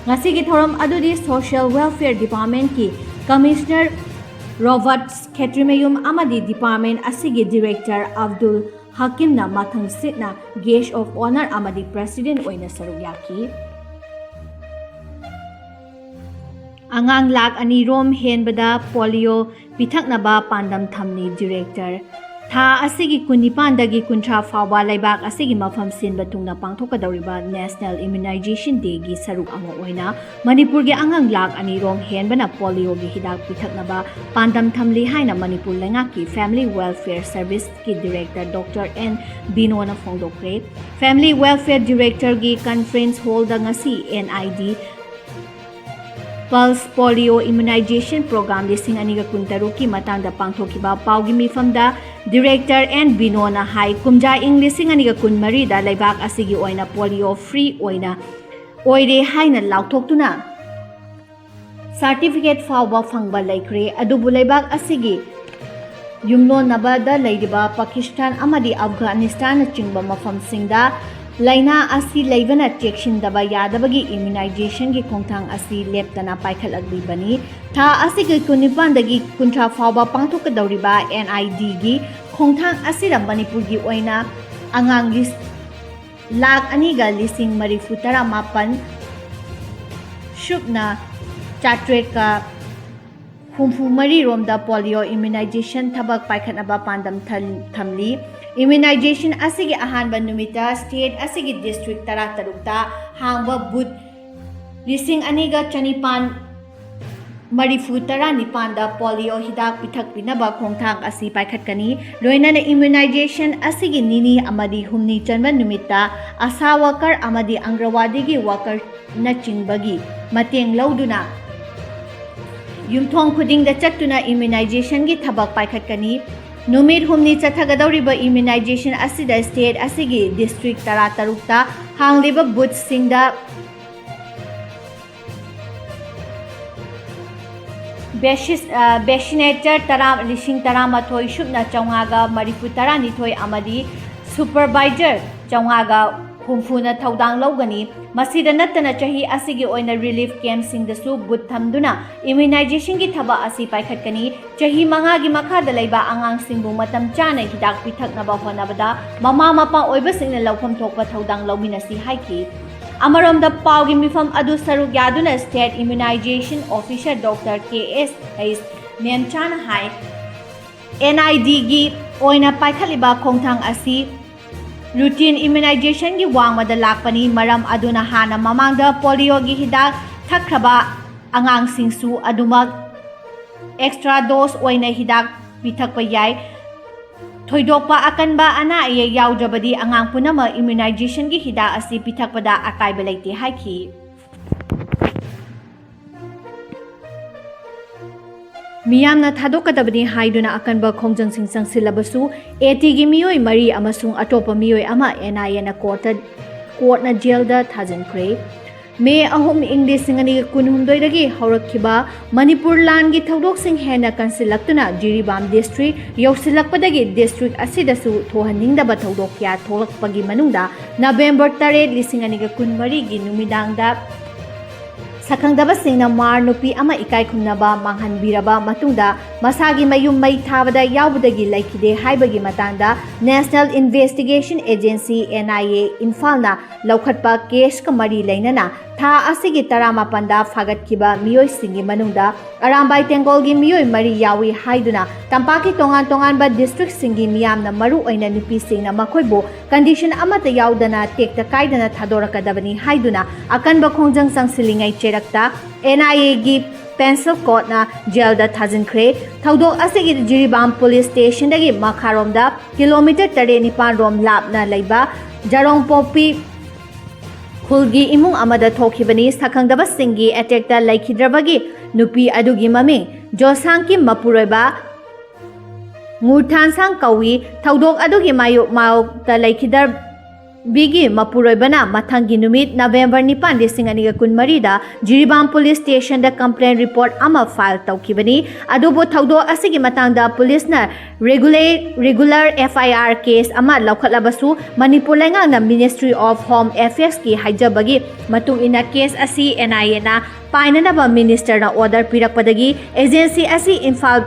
ꯉꯁꯤꯒꯤ ꯊꯧꯔꯝ ꯑꯗꯨꯗꯤ ꯁꯣꯁꯤꯌꯦꯜ ꯋꯦꯜꯐꯤꯌꯔ ꯗꯤꯄꯥꯔꯠꯃꯦꯟꯀꯤ ꯀꯃꯤꯁꯅꯔ ꯔꯣꯕꯔꯠ ꯈꯦꯇ꯭ꯔꯤꯃꯌꯨꯝ ꯑꯃꯗꯤ ꯗꯤꯄꯥꯔꯠꯃꯦꯟ ꯑꯁꯤꯒꯤ ꯗꯤꯔꯦꯛꯇꯔ ꯑꯕꯗꯨꯜ ꯍꯀꯤꯝꯅ ꯃꯊꯪꯁꯤꯠꯅ ꯒꯦꯁ ꯑꯣꯐ ꯑꯣꯅꯔ ꯑꯃꯗꯤ ꯄ꯭ꯔꯦꯁꯤꯗꯦꯟ ꯑꯣꯏꯅ ꯁꯔꯨꯛ ꯌꯥꯈꯤ꯫ ꯑꯉꯥꯡ ꯂꯥꯈ ꯑꯅꯤ ꯔꯣꯝ ꯍꯦꯟꯕꯗ ꯄꯣꯂꯤꯑꯣ ꯄꯤꯊꯛꯅꯕ ꯄꯥꯟꯗꯝ ꯊꯝꯂꯤ꯫ ꯗꯤꯔꯦꯛꯇꯔ ꯊꯥ ꯑꯁꯤꯒꯤ ꯀꯨꯟꯅꯤꯄꯥꯟꯗꯒꯤ ꯀꯨꯟꯊ꯭ꯔꯥ ꯐꯥꯎꯕ ꯂꯩꯕꯥꯛ ꯑꯁꯤꯒꯤ ꯃꯐꯝ ꯁꯤꯟꯕ ꯊꯨꯡꯅ ꯄꯥꯡꯊꯣꯛꯀꯗꯧꯔꯤꯕ National Immunization Dayꯒꯤ ꯁꯔꯨꯛ ꯑꯃ ꯑꯣꯏꯅ ꯃꯅꯤꯄꯨꯔꯒꯤ ꯑꯉꯥꯡ ꯂꯥꯈ ꯑꯅꯤ ꯔꯣꯝ ꯍꯦꯟꯕꯅ ꯄꯣꯂꯤꯑꯣꯒꯤ ꯍꯤꯗꯥꯛ ꯄꯤꯊꯛꯅꯕ ꯄꯥꯟꯗꯝ ꯊꯝꯂꯤ ꯍꯥꯏꯅ ꯃꯅꯤꯄꯨꯔ ꯂꯩꯉꯥꯛꯀꯤ Family Welfare Serviceꯀꯤ Director Doctor N ꯕꯤꯅꯣꯅ ꯐꯣꯡꯗꯣꯛꯈ꯭ꯔꯦ꯫ Family Welfare Directorꯒꯤ Conference Hallꯗ ꯉꯁꯤ N I D Pulse Polio Immunization Program ꯂꯤꯁꯤꯡ ꯑꯅꯤꯒ ꯀꯨꯟꯇꯔꯨꯛꯀꯤ ꯃꯇꯥꯡꯗ ꯄꯥꯡꯊꯣꯛꯈꯤꯕ ꯄꯥꯎꯒꯤ ꯃꯤꯐꯝꯗ Director N ꯕꯤꯅꯣꯅ ꯍꯥꯏ, ꯀꯨꯝꯖꯥ ꯏꯪ ꯂꯤꯁꯤꯡ ꯑꯅꯤꯒ ꯀꯨꯟꯃꯔꯤꯗ ꯂꯩꯕꯥꯛ ꯑꯁꯤꯒꯤ ꯑꯣꯏꯅ polio free ꯑꯣꯏꯅ ꯑꯣꯏꯔꯦ ꯍꯥꯏꯅ ꯂꯥꯎꯊꯣꯛꯇꯨꯅ certificate ꯐꯥꯎꯕ ꯐꯪꯕ ꯂꯩꯈ꯭ꯔꯦ꯫ ꯑꯗꯨꯕꯨ ꯂꯩꯕꯥꯛ ꯑꯁꯤꯒꯤ ꯌꯨꯝꯂꯣꯟꯅꯕꯗ ꯂꯩꯔꯤꯕ ꯄꯥꯀꯤꯁꯇꯥꯟ ꯑꯃꯗꯤ ꯑꯐꯒꯥꯅꯤꯁꯇꯥꯟꯅꯆꯤꯡꯕ ꯃꯐꯝꯁꯤꯡꯗ ꯂꯥꯏꯅꯥ ꯑꯁꯤ ꯂꯩꯕꯅ ꯆꯦꯛꯁꯤꯟꯗꯕ ꯌꯥꯗꯕꯒꯤ immunizationꯒꯤ ꯈꯣꯡꯊꯥꯡ ꯑꯁꯤ ꯂꯦꯞꯇꯅ ꯄꯥꯏꯈꯠꯂꯛꯂꯤꯕꯅꯤ꯫ ꯊꯥ ꯑꯁꯤꯒꯤ ꯀꯨꯟꯅꯤꯄꯥꯟꯗꯒꯤ ꯀꯨꯟꯊ꯭ꯔꯥ ꯐꯥꯎꯕ ꯄꯥꯡꯊꯣꯛꯀꯗꯧꯔꯤꯕ N I Dꯒꯤ ꯈꯣꯡꯊꯥꯡ ꯑꯁꯤꯗ ꯃꯅꯤꯄꯨꯔꯒꯤ ꯑꯣꯏꯅ ꯑꯉꯥꯡ ꯂꯤꯁ ꯂꯥꯈ ꯑꯅꯤꯒ ꯂꯤꯁꯤꯡ ꯃꯔꯤꯐꯨ ꯇꯔꯥ ꯃꯥꯄꯟ ꯁꯨꯞꯅ ꯆꯥꯇ꯭ꯔꯦꯠꯀ ꯍꯨꯝꯐꯨ ꯃꯔꯤ ꯔꯣꯝꯗ polio immunization ꯊꯕꯛ ꯄꯥꯏꯈꯠꯅꯕ ꯄꯥꯟꯗꯝ ꯊꯝ-, ꯊꯝꯂꯤ꯫ Immunization ꯑꯁꯤꯒꯤ ꯑꯍꯥꯟꯕ ꯅꯨꯃꯤꯠꯇ state ꯑꯁꯤꯒꯤ district ꯇꯔꯥ ꯇꯔꯨꯛꯇ ꯍꯥꯡꯕ booth ꯂꯤꯁꯤꯡ ꯑꯅꯤꯒ ꯆꯅꯤꯄꯥꯟ ꯃꯔꯤꯐꯨ ꯇꯔꯥ ꯅꯤꯄꯥꯟꯗ polio ꯍꯤꯗꯥꯛ ꯄꯤꯊꯛꯄꯤꯅꯕ ꯈꯣꯡꯊꯥꯡ ꯑꯁꯤ ꯄꯥꯏꯈꯠꯀꯅꯤ꯫ ꯂꯣꯏꯅꯅ immunization ꯑꯁꯤꯒꯤ ꯅꯤꯅꯤ ꯑꯃꯗꯤ ꯍꯨꯝꯅꯤ ꯆꯟꯕ ꯅꯨꯃꯤꯠꯇ ASHA worker ꯑꯃꯗꯤ ꯑꯪꯒ꯭ꯔꯋꯥꯗꯤꯒꯤ workerꯅꯆꯤꯡꯕꯒꯤ ꯃꯇꯦꯡ ꯂꯧꯗꯨꯅ ꯌꯨꯝꯊꯣꯡ ꯈꯨꯗꯤꯡꯗ ꯆꯠꯇꯨꯅ immunizationꯒꯤ ꯊꯕꯛ ꯄꯥꯏꯈꯠꯀꯅꯤ꯫ ꯅꯨꯃꯤꯠ ꯍꯨꯝꯅꯤ ꯆꯠꯊꯒꯗꯧꯔꯤꯕ immunization ꯑꯁꯤꯗ state ꯑꯁꯤꯒꯤ district ꯇꯔꯥ ꯇꯔꯨꯛꯇ ꯍꯥꯡꯂꯤꯕ boothꯁꯤꯡꯗ vaccinator ꯇꯔꯥ, ꯂꯤꯁꯤꯡ ꯇꯔꯥꯃꯥꯊꯣꯏ ꯁꯨꯞꯅ ꯆꯥꯝꯃꯉꯥꯒ ꯃꯔꯤꯐꯨ ꯇꯔꯥꯅꯤꯊꯣꯏ ꯑꯃꯗꯤ supervisor ꯆꯥꯝꯃꯉꯥꯒ ꯍꯨꯝꯐꯨꯅ ꯊꯧꯗꯥꯡ ꯂꯧꯒꯅꯤ꯫ ꯃꯁꯤꯗ ꯅꯠꯇꯅ ꯆꯍꯤ ꯑꯁꯤꯒꯤ ꯑꯣꯏꯅ relief campꯁꯤꯡꯗꯁꯨ booth ꯊꯝꯗꯨꯅ immunizationꯒꯤ ꯊꯕꯛ ꯑꯁꯤ ꯄꯥꯏꯈꯠꯀꯅꯤ꯫ ꯆꯍꯤ ꯃꯉꯥꯒꯤ ꯃꯈꯥꯗ ꯂꯩꯕ ꯑꯉꯥꯡꯁꯤꯡꯕꯨ ꯃꯇꯝ ꯆꯥꯅ ꯍꯤꯗꯥꯛ ꯄꯤꯊꯛꯅꯕ ꯍꯣꯠꯅꯕꯗ ꯃꯃꯥ ꯃꯄꯥ ꯑꯣꯏꯕꯁꯤꯡꯅ ꯂꯧꯐꯝ ꯊꯣꯛꯄ ꯊꯧꯗꯥꯡ ꯂꯧꯃꯤꯟꯅꯁꯤ ꯍꯥꯏꯈꯤ꯫ ꯑꯃꯔꯣꯝꯗ ꯄꯥꯎꯒꯤ ꯃꯤꯐꯝ ꯑꯗꯨ ꯁꯔꯨꯛ ꯌꯥꯗꯨꯅ state immunization officer Doctor K S H ꯃꯦꯝꯆꯥꯅ high, N I Dꯒꯤ ꯑꯣꯏꯅ ꯄꯥꯏꯈꯠꯂꯤꯕ ꯈꯣꯡꯊꯥꯡ ꯑꯁꯤ routine immunizationꯒꯤ ꯋꯥꯡꯃꯗ ꯂꯥꯛꯄꯅꯤ꯫ ꯃꯔꯝ ꯑꯗꯨꯅ ꯍꯥꯟꯅ ꯃꯃꯥꯡꯗ polioꯒꯤ ꯍꯤꯗꯥꯛ ꯊꯛꯈ꯭ꯔꯕ ꯑꯉꯥꯡꯁꯤꯡꯁꯨ ꯑꯗꯨꯃꯛ extra dose ꯑꯣꯏꯅ ꯍꯤꯗꯥꯛ ꯄꯤꯊꯛꯄ ꯌꯥꯏ꯫ ꯊꯣꯏꯗꯣꯛꯄ ꯑꯀꯟꯕ ꯑꯅꯥ ꯑꯌꯦꯛ ꯌꯥꯎꯗ꯭ꯔꯕꯗꯤ ꯑꯉꯥꯡ ꯄꯨꯝꯅꯃꯛ immunizationꯒꯤ ꯍꯤꯗꯥꯛ ꯑꯁꯤ ꯄꯤꯊꯛꯄꯗ ꯑꯀꯥꯏꯕ ꯂꯩꯇꯦ ꯍꯥꯏꯈꯤ꯫ ꯃꯤꯌꯥꯝꯅ ꯊꯥꯗꯣꯛꯀꯗꯕꯅꯤ ꯍꯥꯏꯗꯨꯅ ꯑꯀꯟꯕ ꯈꯣꯡꯖꯪꯁꯤꯡ ꯆꯪꯁꯤꯜꯂꯕꯁꯨ, ATꯒꯤ ꯃꯤꯑꯣꯏ ꯃꯔꯤ ꯑꯃꯁꯨꯡ ꯑꯇꯣꯞꯄ ꯃꯤꯑꯣꯏ ꯑꯃ NIAꯅ courtꯇ, courtꯅ jailꯗ ꯊꯥꯖꯤꯟꯈ꯭ꯔꯦ꯫ May ꯑꯍꯨꯝ, ꯏꯪ ꯂꯤꯁꯤꯡ ꯑꯅꯤꯒ ꯀꯨꯟꯍꯨꯝꯗꯣꯏꯗꯒꯤ ꯍꯧꯔꯛꯈꯤꯕ ꯃꯅꯤꯄꯨꯔ ꯂꯥꯟꯒꯤ ꯊꯧꯗꯣꯛꯁꯤꯡ ꯍꯦꯟꯅ ꯀꯟꯁꯤꯜꯂꯛꯇꯨꯅ ꯖꯤꯔꯤꯕꯥꯝ district ꯌꯧꯁꯤꯜꯂꯛꯄꯗꯒꯤ district ꯑꯁꯤꯗꯁꯨ ꯊꯣꯛꯍꯟꯅꯤꯡꯗꯕ ꯊꯧꯗꯣꯛ ꯀꯌꯥ ꯊꯣꯛꯂꯛꯄꯒꯤ ꯃꯅꯨꯡꯗ November ꯇꯔꯦꯠ, ꯂꯤꯁꯤꯡ ꯑꯅꯤꯒ ꯀꯨꯟꯃꯔꯤꯒꯤ ꯅꯨꯃꯤꯗꯥꯡꯗ ꯁꯛꯈꯪꯗꯕꯁꯤꯡꯅ ꯃꯥꯔ ꯅꯨꯄꯤ ꯑꯃ ꯏꯀꯥꯏ ꯈꯨꯝꯅꯕ ꯃꯥꯡꯍꯟꯕꯤꯔꯕ ꯃꯇꯨꯡꯗ ꯃꯁꯥꯒꯤ ꯃꯌꯨꯝ ꯃꯩ ꯊꯥꯕꯗ ꯌꯥꯎꯕꯗꯒꯤ ꯂꯩꯈꯤꯗꯦ ꯍꯥꯏꯕꯒꯤ ꯃꯇꯥꯡꯗ National Investigation Agency, NIA, ꯏꯝꯐꯥꯜꯅ ꯂꯧꯈꯠꯄ caseꯀ ꯃꯔꯤ ꯂꯩꯅꯅ ꯊꯥ ꯑꯁꯤꯒꯤ ꯇꯔꯥꯃꯥꯄꯟꯗ ꯐꯥꯒꯠꯈꯤꯕ ꯃꯤꯑꯣꯏꯁꯤꯡꯒꯤ ꯃꯅꯨꯡꯗ ꯑꯔꯥꯝꯕꯥꯏ ꯇꯦꯡꯒꯣꯜꯒꯤ ꯃꯤꯑꯣꯏ ꯃꯔꯤ ꯌꯥꯎꯏ ꯍꯥꯏꯗꯨꯅ ꯇꯝꯄꯥꯛꯀꯤ ꯇꯣꯉꯥꯟ ꯇꯣꯉꯥꯟꯕ districtꯁꯤꯡꯒꯤ ꯃꯤꯌꯥꯝꯅ, ꯃꯔꯨ ꯑꯣꯏꯅ ꯅꯨꯄꯤꯁꯤꯡꯅ, ꯃꯈꯣꯏꯕꯨ condition ꯑꯃꯠꯇ ꯌꯥꯎꯗꯅ ꯇꯦꯛꯇ ꯀꯥꯏꯗꯅ ꯊꯥꯗꯣꯔꯛꯀꯗꯕꯅꯤ ꯍꯥꯏꯗꯨꯅ ꯑꯀꯟꯕ ꯈꯣꯡꯖꯪ ꯆꯪꯁꯤꯜꯂꯤꯉꯩ ꯆꯩꯔꯛꯇ NIAꯒꯤ pencil courtꯅ jailꯗ ꯊꯥꯖꯤꯟꯈ꯭ꯔꯦ꯫ ꯊꯧꯗꯣꯛ ꯑꯁꯤꯒꯤ ꯖꯤꯔꯤꯕꯥꯝ police stationꯗꯒꯤ ꯃꯈꯥꯔꯣꯝꯗ kilometre ꯇꯔꯦꯠ ꯅꯤꯄꯥꯟ ꯔꯣꯝ ꯂꯥꯞꯅ ꯂꯩꯕ ꯖꯔꯣꯡꯄꯣꯛꯄꯤ ꯈꯨꯜꯒꯤ ꯏꯃꯨꯡ ꯑꯃꯗ ꯊꯣꯛꯈꯤꯕꯅꯤ꯫ ꯁꯛꯈꯪꯗꯕꯁꯤꯡꯒꯤ attackꯇ ꯂꯩꯈꯤꯗ꯭ꯔꯕꯒꯤ ꯅꯨꯄꯤ ꯑꯗꯨꯒꯤ ꯃꯃꯤꯡ ꯖꯣꯁꯥꯡꯀꯤ ꯃꯄꯨꯔꯣꯏꯕ ꯉꯨꯔꯊꯥꯟꯁꯥꯡ ꯀꯧꯏ꯫ ꯊꯧꯗꯣꯛ ꯑꯗꯨꯒꯤ ꯃꯥꯌꯣꯛ ꯃꯥꯌꯣꯛꯇ ꯂꯩꯈꯤꯗ꯭ꯔꯕꯤꯒꯤ ꯃꯄꯨꯔꯣꯏꯕꯅ ꯃꯊꯪꯒꯤ ꯅꯨꯃꯤꯠ November ꯅꯤꯄꯥꯟ, ꯂꯤꯁꯤꯡ ꯑꯅꯤꯒ ꯀꯨꯟꯃꯔꯤꯗ ꯖꯤꯔꯤꯕꯥꯝ police stationꯗ complaint report ꯑꯃ file ꯇꯧꯈꯤꯕꯅꯤ꯫ ꯑꯗꯨꯕꯨ ꯊꯧꯗꯣꯛ ꯑꯁꯤꯒꯤ ꯃꯇꯥꯡꯗ policeꯅ regular, regular FIR case ꯑꯃ ꯂꯧꯈꯠꯂꯕꯁꯨ, ꯃꯅꯤꯄꯨꯔ ꯂꯩꯉꯥꯛꯅ Ministry of Home Affairsꯀꯤ ꯍꯥꯏꯖꯕꯒꯤ ꯃꯇꯨꯡ ꯏꯟꯅ case ꯑꯁꯤ NIAꯅ ꯄꯥꯏꯅꯅꯕ ministerꯅ order ꯄꯤꯔꯛꯄꯗꯒꯤ agency ꯑꯁꯤ ꯏꯝꯐꯥꯜ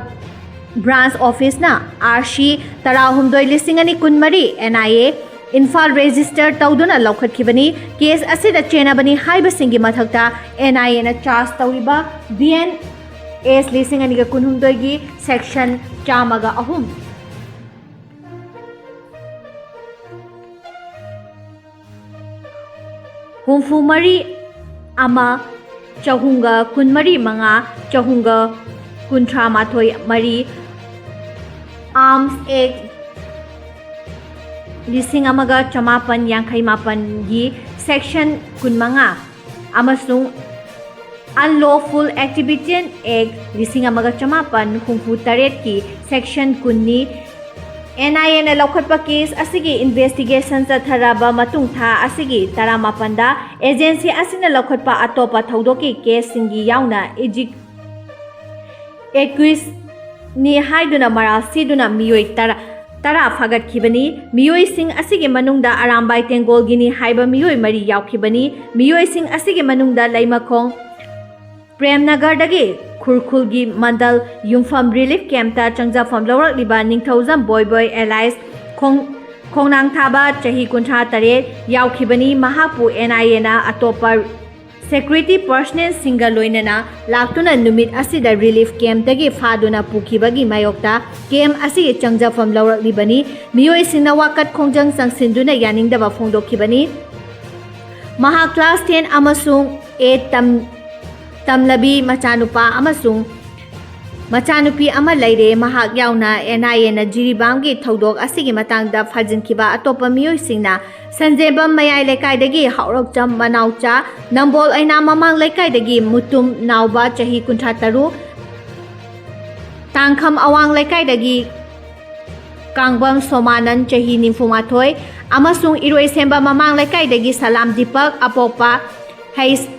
branch officeꯅ RC ꯇꯔꯥꯍꯨꯝꯗꯣꯏ, ꯂꯤꯁꯤꯡ ꯑꯅꯤ ꯀꯨꯟꯃꯔꯤ, NIA ꯏꯝꯐꯥꯜ register ꯇꯧꯗꯨꯅ ꯂꯧꯈꯠꯈꯤꯕꯅꯤ꯫ Case ꯑꯁꯤꯗ ꯆꯦꯟꯅꯕꯅꯤ ꯍꯥꯏꯕꯁꯤꯡꯒꯤ ꯃꯊꯛꯇ NIAꯅ charge ꯇꯧꯔꯤꯕ BNS ꯂꯤꯁꯤꯡ ꯑꯅꯤꯒ ꯀꯨꯟꯍꯨꯝꯗꯣꯏꯒꯤ section ꯆꯥꯝꯃꯒ ꯑꯍꯨꯝ, ꯍꯨꯝꯐꯨ ꯃꯔꯤ ꯑꯃ, ꯆꯍꯨꯝꯒ ꯀꯨꯟꯃꯔꯤ ꯃꯉꯥ, ꯆꯍꯨꯝꯒ ꯀꯨꯟꯊ꯭ꯔꯥ ꯃꯥꯊꯣꯏ ꯃꯔꯤ, Arms Act ꯂꯤꯁꯤꯡ ꯑꯃꯒ ꯆꯃꯥꯄꯟ ꯌꯥꯡꯈꯩ ꯃꯥꯄꯟꯒꯤ Section ꯀꯨꯟꯃꯉꯥ ꯑꯃꯁꯨꯡ Unlawful Activity Act ꯂꯤꯁꯤꯡ ꯑꯃꯒ ꯆꯃꯥꯄꯟ ꯍꯨꯝꯐꯨ ꯇꯔꯦꯠꯀꯤ Section ꯀꯨꯟꯅꯤ꯫ NIAꯅ ꯂꯧꯈꯠꯄ case ꯑꯁꯤꯒꯤ investigation ꯆꯠꯊꯔꯕ ꯃꯇꯨꯡ ꯊꯥ ꯑꯁꯤꯒꯤ ꯇꯔꯥꯃꯥꯄꯟꯗ agency ꯑꯁꯤꯅ ꯂꯧꯈꯠꯄ ꯑꯇꯣꯞꯄ ꯊꯧꯗꯣꯛꯀꯤ caseꯁꯤꯡꯒꯤ ꯌꯥꯎꯅ ꯏꯖꯤꯛ accused ꯅꯤ ꯍꯥꯏꯗꯨꯅ ꯃꯔꯥꯜ ꯁꯤꯗꯨꯅ ꯃꯤꯑꯣꯏ ꯇꯔꯥ, ꯇꯔꯥ ꯐꯥꯒꯠꯈꯤꯕꯅꯤ꯫ ꯃꯤꯑꯣꯏꯁꯤꯡ ꯑꯁꯤꯒꯤ ꯃꯅꯨꯡꯗ ꯑꯔꯥꯝꯕꯥꯏ ꯇꯦꯡꯒꯣꯜꯒꯤꯅꯤ ꯍꯥꯏꯕ ꯃꯤꯑꯣꯏ ꯃꯔꯤ ꯌꯥꯎꯈꯤꯕꯅꯤ꯫ ꯃꯤꯑꯣꯏꯁꯤꯡ ꯑꯁꯤꯒꯤ ꯃꯅꯨꯡꯗ ꯂꯩꯃꯈꯣꯡ ꯄ꯭ꯔꯦꯝꯅꯒꯔꯗꯒꯤ ꯈꯨꯔꯈꯨꯜꯒꯤ ꯃꯟꯗꯜ ꯌꯨꯝꯐꯝ relief campꯇ ꯆꯪꯖꯐꯝ ꯂꯧꯔꯛꯂꯤꯕ ꯅꯤꯡꯊꯧꯖꯝ ꯕꯣꯏꯕꯣꯏ alias ꯈꯣꯡ-, ꯈꯣꯡꯅꯥꯡꯊꯥꯕ, ꯆꯍꯤ ꯀꯨꯟꯊ꯭ꯔꯥ ꯇꯔꯦꯠ, ꯌꯥꯎꯈꯤꯕꯅꯤ꯫ ꯃꯍꯥꯛꯄꯨ NIAꯅ ꯑꯇꯣꯞꯄ security personnelꯁꯤꯡꯒ ꯂꯣꯏꯅꯅ ꯂꯥꯛꯇꯨꯅ ꯅꯨꯃꯤꯠ ꯑꯁꯤꯗ relief campꯇꯒꯤ ꯐꯥꯗꯨꯅ ꯄꯨꯈꯤꯕꯒꯤ ꯃꯥꯌꯣꯛꯇ camp ꯑꯁꯤꯒꯤ ꯆꯪꯖꯐꯝ ꯂꯧꯔꯛꯂꯤꯕꯅꯤ꯫ ꯃꯤꯑꯣꯏꯁꯤꯡꯅ ꯋꯥꯀꯠ ꯈꯣꯡꯖꯪ ꯆꯪꯁꯤꯟꯗꯨꯅ ꯌꯥꯅꯤꯡꯗꯕ ꯐꯣꯡꯗꯣꯛꯈꯤꯕꯅꯤ꯫ ꯃꯍꯥꯛ class ten ꯑꯃꯁꯨꯡ eight ꯇꯝ-, ꯇꯝꯂꯕꯤ ꯃꯆꯥꯅꯨꯄꯥ ꯑꯃꯁꯨꯡ ꯃꯆꯥꯅꯨꯄꯤ ꯑꯃ ꯂꯩꯔꯦ꯫ ꯃꯍꯥꯛ ꯌꯥꯎꯅ NIAꯅ ꯖꯤꯔꯤꯕꯥꯝꯒꯤ ꯊꯧꯗꯣꯛ ꯑꯁꯤꯒꯤ ꯃꯇꯥꯡꯗ ꯐꯥꯖꯤꯟꯈꯤꯕ ꯑꯇꯣꯞꯄ ꯃꯤꯑꯣꯏꯁꯤꯡꯅ ꯁꯟꯖꯦꯝꯕꯝ ꯃꯌꯥꯏ ꯂꯩꯀꯥꯏꯗꯒꯤ ꯍꯥꯎꯔꯛꯆꯝ ꯃꯅꯥꯎꯆꯥ, ꯅꯝꯕꯣꯜ ꯑꯩꯅꯥ ꯃꯃꯥꯡ ꯂꯩꯀꯥꯏꯗꯒꯤ ꯃꯨꯇꯨꯝ ꯅꯥꯎꯕ, ꯆꯍꯤ ꯀꯨꯟꯊ꯭ꯔꯥ ꯇꯔꯨꯛ, ꯇꯥꯡꯈꯝ ꯑꯋꯥꯡ ꯂꯩꯀꯥꯏꯗꯒꯤ ꯀꯥꯡꯕꯝ ꯁꯣꯃꯥꯅꯟ, ꯆꯍꯤ ꯅꯤꯐꯨ ꯃꯥꯊꯣꯏ, ꯑꯃꯁꯨꯡ ꯏꯔꯣꯏꯁꯦꯝꯕ ꯃꯃꯥꯡ ꯂꯩꯀꯥꯏꯗꯒꯤ ꯁꯂꯥꯝ ꯗꯤꯄꯛ, ꯑꯄꯣꯛꯄ ꯍꯩꯁ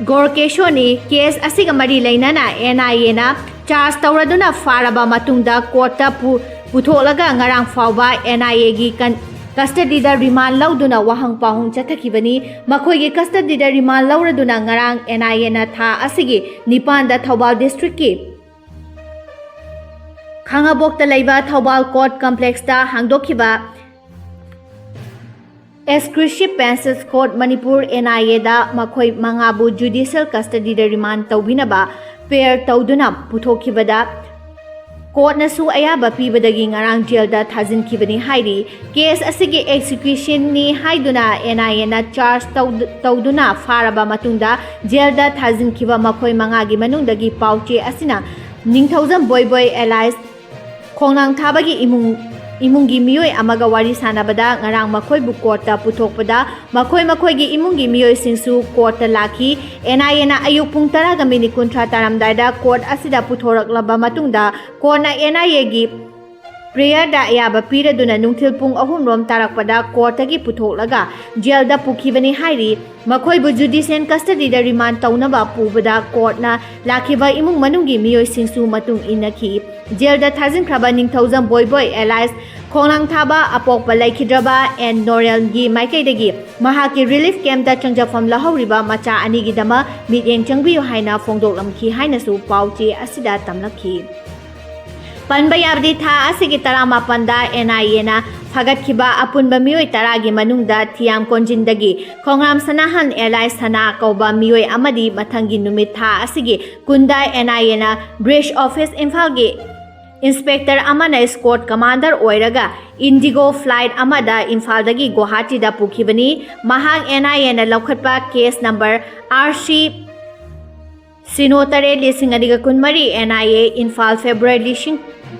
ꯒꯣꯔꯀꯦꯁꯣꯔꯅꯤ꯫ Case ꯑꯁꯤꯒ ꯃꯔꯤ ꯂꯩꯅꯅ NIAꯅ charge ꯇꯧꯔꯗꯨꯅ ꯐꯥꯔꯕ ꯃꯇꯨꯡꯗ courtꯇ ꯄꯨ-, ꯄꯨꯊꯣꯛꯂꯒ ꯉꯔꯥꯡ ꯐꯥꯎꯕ NIAꯒꯤ ꯀꯟ-, custodyꯗ remand ꯂꯧꯗꯨꯅ ꯋꯥꯍꯪ ꯄꯥꯎꯍꯪ ꯆꯠꯊꯈꯤꯕꯅꯤ꯫ ꯃꯈꯣꯏꯒꯤ custodyꯗ remand ꯂꯧꯔꯗꯨꯅ ꯉꯔꯥꯡ NIAꯅ ꯊꯥ ꯑꯁꯤꯒꯤ ꯅꯤꯄꯥꯟꯗ ꯊꯧꯕꯥꯜ districtꯀꯤ ꯈꯥꯉꯕꯣꯛꯇ ꯂꯩꯕ Thoubal court complexꯇ ꯍꯥꯡꯗꯣꯛꯈꯤꯕ Exclusive Benches Court Manipur, NIAꯗ ꯃꯈꯣꯏ ꯃꯉꯥꯕꯨ judicial custodyꯗ remand ꯇꯧꯕꯤꯅꯕ prayer ꯇꯧꯗꯨꯅ ꯄꯨꯊꯣꯛꯈꯤꯕꯗ ꯀꯣꯔꯠꯅꯁꯨ ꯑꯌꯥꯕ ꯄꯤꯕꯗꯒꯤ ꯉꯔꯥꯡ ꯖꯦꯜꯗ ꯊꯥꯖꯤꯟꯈꯤꯕꯅꯤ ꯍꯥꯏꯔꯤ꯫ ꯀꯦꯁ ꯑꯁꯤꯒꯤ ꯑꯦꯛꯁꯤꯀ꯭ꯌꯨꯁꯟꯅꯤ ꯍꯥꯏꯗꯨꯅ ꯑꯦꯟ ꯑꯥꯏ ꯑꯦꯅ ꯆꯥꯔꯖ ꯇꯧꯗꯨꯅ ꯐꯥꯔꯕ ꯃꯇꯨꯡꯗ ꯖꯦꯜꯗ ꯊꯥꯖꯤꯟꯈꯤꯕ ꯃꯈꯣꯏ ꯃꯉꯥꯒꯤ ꯃꯅꯨꯡꯗꯒꯤ ꯄꯥꯎꯆꯦ ꯑꯁꯤꯅ ꯅꯤꯡꯊꯧꯖꯝ ꯕꯣꯏꯕꯣꯏ alias ꯈꯣꯡꯅꯥꯡ ꯊꯥꯕꯒꯤ ꯏꯃꯨꯡ ꯏꯃꯨꯡꯒꯤ ꯃꯤꯑꯣꯏ ꯑꯃꯒ ꯋꯥꯔꯤ ꯁꯥꯟꯅꯕꯗ ꯉꯔꯥꯡ ꯃꯈꯣꯏꯕꯨ ꯀꯣꯔꯠꯇ ꯄꯨꯊꯣꯛꯄꯗ ꯃꯈꯣꯏ ꯃꯈꯣꯏꯒꯤ ꯏꯃꯨꯡꯒꯤ ꯃꯤꯑꯣꯏꯁꯤꯡꯁꯨ ꯀꯣꯔꯠꯇ ꯂꯥꯛꯈꯤ꯫ ꯑꯦꯟ ꯑꯥꯏ ꯑꯦꯅ ꯑꯌꯨꯛ ꯄꯨꯡ ꯇꯔꯥꯒ ꯃꯤꯅꯤꯠ ꯀꯨꯟꯊ꯭ꯔꯥ ꯇꯥꯔꯝꯗꯥꯏꯗ ꯀꯣꯔꯠ ꯑꯁꯤꯗ ꯄꯨꯊꯣꯔꯛꯂꯕ ꯃꯇꯨꯡꯗ ꯀꯣꯔꯠꯅ ꯑꯦꯟ ꯑꯥꯏ ꯑꯦꯒꯤ ꯄ꯭ꯔꯦꯌꯔꯗ ꯑꯌꯥꯕ ꯄꯤꯔꯗꯨꯅ ꯅꯨꯡꯊꯤꯜ ꯄꯨꯡ ꯑꯍꯨꯝ ꯔꯣꯝ ꯇꯥꯔꯛꯄꯗ ꯀꯣꯔꯠꯇꯒꯤ ꯄꯨꯊꯣꯛꯂꯒ ꯖꯦꯜꯗ ꯄꯨꯈꯤꯕꯅꯤ ꯍꯥꯏꯔꯤ꯫ ꯃꯈꯣꯏꯕꯨ ꯖꯨꯗꯤꯁꯤꯌꯦꯜ ꯀꯁꯇꯗꯤꯗ ꯔꯤꯃꯥꯟ ꯇꯧꯅꯕ ꯄꯨꯕꯗ ꯀꯣꯔꯠꯅ ꯂꯥꯛꯈꯤꯕ ꯏꯃꯨꯡ ꯃꯅꯨꯡꯒꯤ ꯃꯤꯑꯣꯏꯁꯤꯡꯁꯨ ꯃꯇꯨꯡ ꯏꯟꯅꯈꯤ꯫ ꯖꯦꯜꯗ ꯊꯥꯖꯤꯟꯈ꯭ꯔꯕ ꯅꯤꯡꯊꯧꯖꯝ ꯕꯣꯏꯕꯣꯏ alias ꯈꯣꯡꯅꯥꯡ ꯊꯥꯕ ꯑꯄꯣꯛꯄ ꯂꯩꯈꯤꯗ꯭ꯔꯕ ꯑꯦꯟ ꯅꯣꯔꯦꯜꯒꯤ ꯃꯥꯏꯀꯩꯗꯒꯤ ꯃꯍꯥꯛꯀꯤ ꯔꯤꯂꯤꯐ ꯀꯦꯝꯞꯇ ꯆꯪꯖꯐꯝ ꯂꯧꯍꯧꯔꯤꯕ ꯃꯆꯥ ꯑꯅꯤꯒꯤꯗꯃꯛ ꯃꯤꯠꯌꯦꯡ ꯆꯪꯕꯤꯌꯨ ꯍꯥꯏꯅ ꯐꯣꯡꯗꯣꯛꯂꯝꯈꯤ ꯍꯥꯏꯅꯁꯨ ꯄꯥꯎ ꯆꯦ ꯑꯁꯤꯗ ꯇꯝꯂꯛꯈꯤ꯫ ꯄꯟꯕ ꯌꯥꯕꯗꯤ ꯊꯥ ꯑꯁꯤꯒꯤ ꯇꯔꯥꯃꯥꯄꯟꯗ ꯑꯦꯟ ꯑꯥꯏ ꯑꯦꯅ ꯐꯥꯒꯠꯈꯤꯕ ꯑꯄꯨꯟꯕ ꯃꯤꯑꯣꯏ ꯇꯔꯥꯒꯤ ꯃꯅꯨꯡꯗ ꯊꯤꯌꯥꯝ ꯀꯣꯟꯖꯤꯟꯗꯒꯤ ꯈꯣꯡꯉ꯭ꯔꯥꯝ ꯁꯅꯥꯍꯟ alias ꯁꯅꯥ ꯀꯧꯕ ꯃꯤꯑꯣꯏ ꯑꯃꯗꯤ ꯃꯊꯪꯒꯤ ꯅꯨꯃꯤꯠ ꯊꯥ ꯑꯁꯤꯒꯤ ꯀꯨꯟꯗ ꯑꯦꯟ ꯑꯥꯏ ꯑꯦꯅ ꯕ꯭ꯔꯤꯖ ꯑꯣꯐꯤꯁ ꯏꯝꯐꯥꯜꯒꯤ ꯏꯟꯁꯄꯦꯛꯇꯔ ꯑꯃꯅ ꯏꯁꯀꯣꯔꯠ ꯀꯃꯥꯟꯗꯔ ꯑꯣꯏꯔꯒ ꯏꯟꯗꯤꯒꯣ ꯐ꯭ꯂꯥꯏꯠ ꯑꯃꯗ ꯏꯝꯐꯥꯜꯗꯒꯤ ꯒꯨꯋꯥꯍꯥꯇꯤꯗ ꯄꯨꯈꯤꯕꯅꯤ꯫ ꯃꯍꯥꯛ ꯑꯦꯟ ꯑꯥꯏ ꯑꯦꯅ ꯂꯧꯈꯠꯄ ꯀꯦꯁ ꯅꯝꯕꯔ ꯑꯥꯔ ꯁꯤ ꯁꯤꯅꯣ ꯇꯔꯦꯠ ꯂꯤꯁꯤꯡ ꯑꯅꯤꯒ ꯀꯨꯟꯃꯔꯤ, N I A Imphal, February ꯂꯤꯁꯤꯡ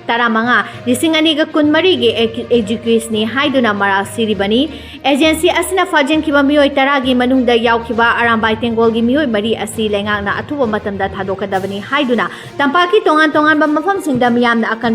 ꯇꯔꯥꯃꯉꯥ, ꯂꯤꯁꯤꯡ ꯑꯅꯤꯒ ꯀꯨꯟꯃꯔꯤꯒꯤ ꯑꯦꯛ-, ꯑꯦꯛꯖꯤꯀ꯭ꯌꯨꯁꯅꯤ ꯍꯥꯏꯗꯨꯅ ꯃꯔꯥꯜ ꯁꯤꯔꯤꯕꯅꯤ꯫ ꯑꯦꯖꯦꯟꯁꯤ ꯑꯁꯤꯅ ꯐꯥꯖꯤꯟꯈꯤꯕ ꯃꯤꯑꯣꯏ ꯇꯔꯥꯒꯤ ꯃꯅꯨꯡꯗ ꯌꯥꯎꯈꯤꯕ ꯑꯔꯥꯝꯕꯥꯏ ꯇꯦꯡꯒꯣꯜꯒꯤ ꯃꯤꯑꯣꯏ ꯃꯔꯤ ꯑꯁꯤ ꯂꯩꯉꯥꯛꯅ ꯑꯊꯨꯕ ꯃꯇꯝꯗ ꯊꯥꯗꯣꯛꯀꯗꯕꯅꯤ ꯍꯥꯏꯗꯨꯅ ꯇꯝꯄꯥꯛꯀꯤ ꯇꯣꯉꯥꯟ ꯇꯣꯉꯥꯟꯕ ꯃꯐꯝꯁꯤꯡꯗ ꯃꯤꯌꯥꯝꯅ ꯑꯀꯟꯕ